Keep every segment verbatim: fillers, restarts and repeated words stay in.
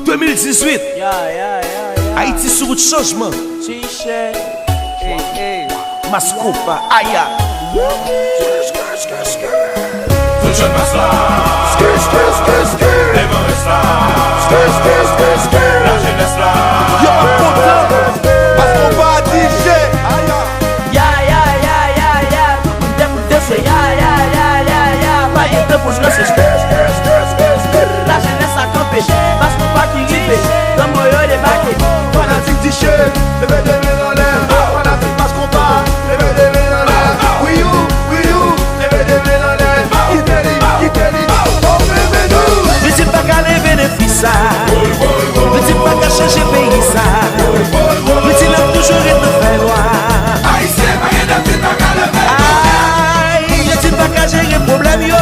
De mil dizuit, Ayiti sou wout chanjman. Mass Konpa, aya. Tout jèn mas la. Devan rès la. Lajenès la. Yo, m ap kontan. Mass Konpa, D J. Aya. Ya, ya, ya, ya, ya, tout moun dekoute se ya, ya, ya, ya, ya, pa gen tan pou jwe se. Lajenès la kanpe, Mass Konpa ki rive, granmoun yo debake. Fanatik D J, leve de men anlè. Fanatik Mass Konpa, leve de men anlè. Wi ou, wi ou, leve de men anlè. Kite li, kite li. Pitit pa ka leve defi sa. Pitit pa ka chanje peyi sa. Pitit la toujou ret nan fè lwa. Ayisyen pa gen dèt, pitit pa ka leve. Ay, pitit pa ka jere pwoblèm yo.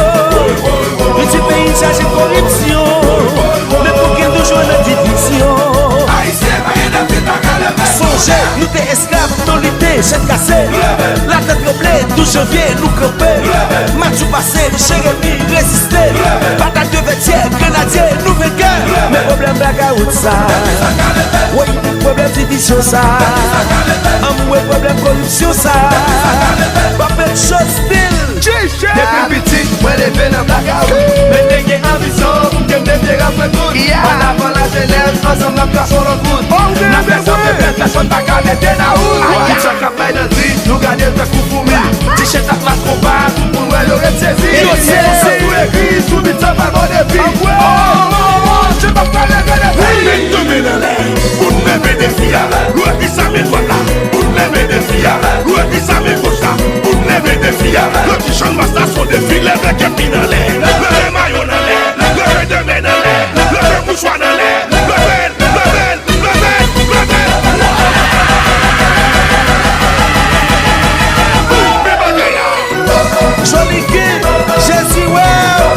Pitit peyi chaje koripsyon. Men pou gen toujou nan divizyon. Ayisyen pa gen dèt, pitit pa ka leve. Sonje, nou te esklav, nou lite, jèt kase. Latè tranble, douz janvye, nou kanpe. Matjou pase, Jeremi reziste. Batay de Vètyè, Grenadye, nou venkè. Men pwoblèm blakawout sa. Woy, pwoblèm divizyon sa. Anmwe, pwoblèm koripsyon sa. P ap met cho stil. Depi m piti, mwen leve nan blakawout. Men te gen anbisyon pou ke m devye rap mwen tout. Annavan lajenès, ansanm n ap trase yon lòt wout. N ap fè sa, fè pèsonn pa ka mete nan wout. Tout sa k ap bay nan di, nou gade l tankou foumi. Tichèt ak Mass Konpa, tout moun wè yo ret sezi. Yo sezi. Tou ekri sou bit sa pa bon depi. Oh, oh, oh, oh, se pa pale de depi. Met de men anlè, moun leve defi a. Lwe ki sa men dwat la, moun leve defi a. Lwe ki sa men goch la, moun leve defi a. Yo di Chanmas la se yon defi, leve kèk men anlè. Leve mayo n anlè, leve de men n anlè, leve mouchwa n anlè, leve l, leve l, leve l, leve l. Joli King, Jezi wè w.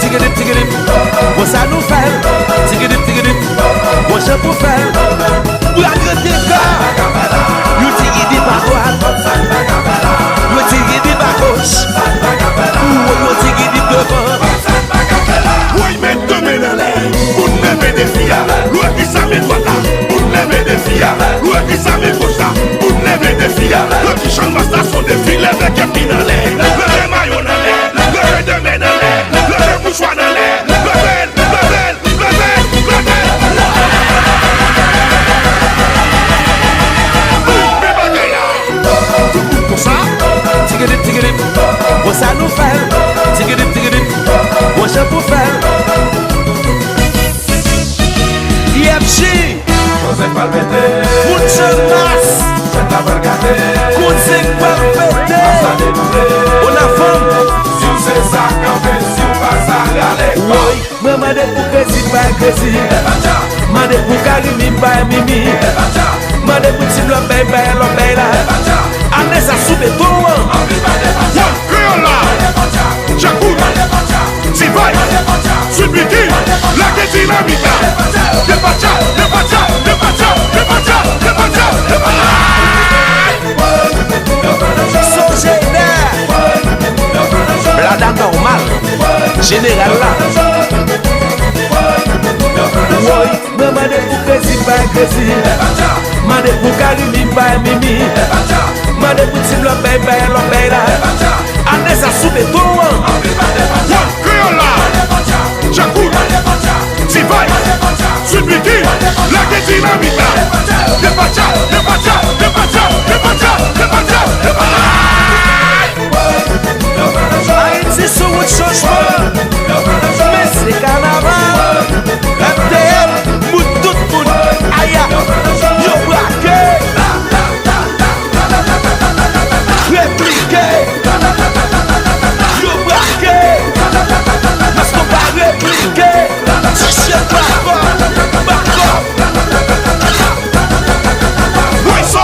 Tigidip, tigidip, konsa nou fè l. Tigidip, tigidip, bon jan pou fè l. Bra grande ka. Yon tigidip adwat. Yon tigidip agoch. Ou yon tigidip devan. Woy, met de men anlè, moun leve defi a. Lwe ki sa men dwat la, moun leve defi a. Lwe ki sa men goch la, moun leve defi a. Yo di Chanmas la se yon defi, leve kèk men anlè. Leve mayo n anlè, leve de men n anlè, leve mouchwa n anlè, leve l, leve l, leve l, leve l. Men bagay la. Tout moun konsa. Tigidip, tigidip, konsa nou fè l. Tigidip, tigidip, bon jan pou fè l. I F G, moun Chanmas, koze k pral pete. Onafanm. Woy. Mwen mande pou Krezi bay Krezi. Mande pou Karimi bay Mimi. Mande pou Team Lòbèy bay Lòbèy la. Ane sa sou beton an. Wap Kreyòl la. Djakout. T-Vibe. Sweet Micky. Lage dinamik la. Depatcha, depatcha, depatcha, depatcha, depatcha, depatcha. Sonje lè. Blada nòmal. Jeneral la. Woy, mwen mande pou Krezi bay Krezi. Mande pou Karimi bay Mimi. Mande pou Team Lòbèy bay Lòbèy la. Ane sa sou beton an. Wap Kreyòl la. Djakout. T-Vibe. Sweet Micky. Lage dinamik la. Depatcha, depatcha, depatcha, depatcha, depatcha, depatcha. Ayiti sou wout chanjman. Men se kanaval. M T L, bout tout moun. Aya, yo brake. Replike. Yo brake. Mas Konpa replike. Tichèt bakò, bakò. Woy, sa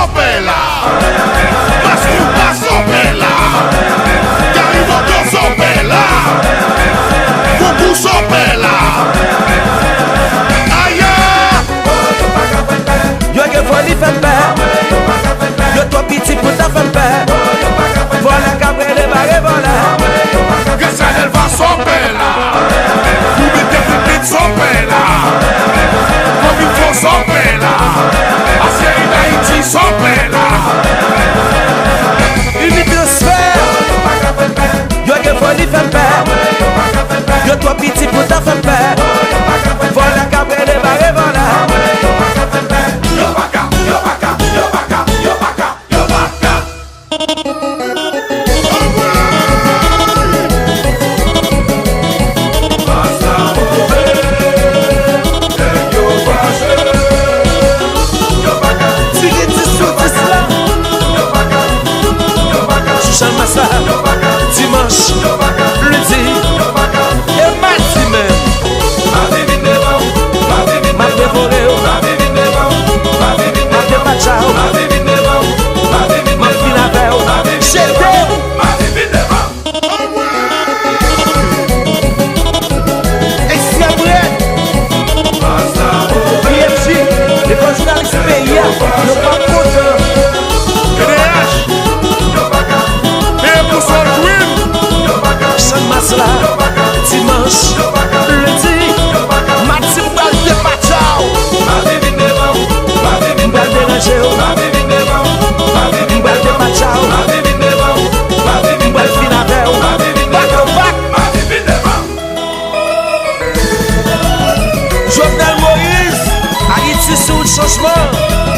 Franchman,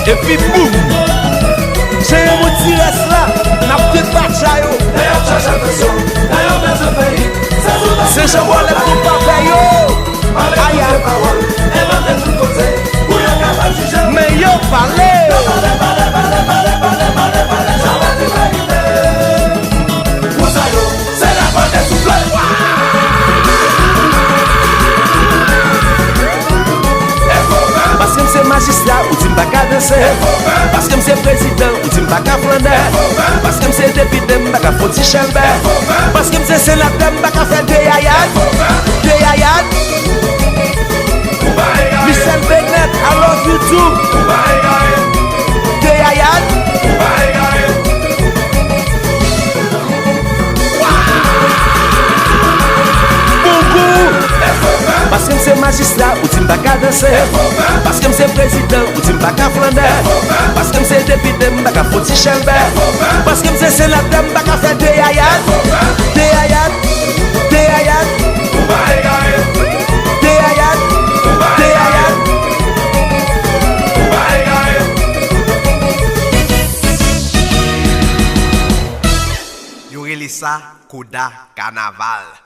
epi boum! Se yon moun ti rès la, n ap depatcha yo. Lè y ap chèche presyon, lè yo bezwen peyi, se sou Jean-Paul Epou pa fè yo. Aya. Men yo pale. Paske m se majistra, ou di m pa ka danse. Paske m se prezidan, ou di m pa ka flannè. Paske m se depite, m pa ka fè ti chèlbè. Paske m se senatè, m pa ka fè deyayad. Deyayad. Michel Bennett, I love you too. Deyayad. Bon gou. Paske m se majistra, ou di m pa ka danse. Paske m se prezidan, ou di m pa ka flannè. Paske m se depite, m pa ka fè ti chèlbè. Paske m se senatè, m pa ka fè deyayad. Deyayad. Deyayad. Deyayad. Deyayad. Yo rele sa Koda Kanaval.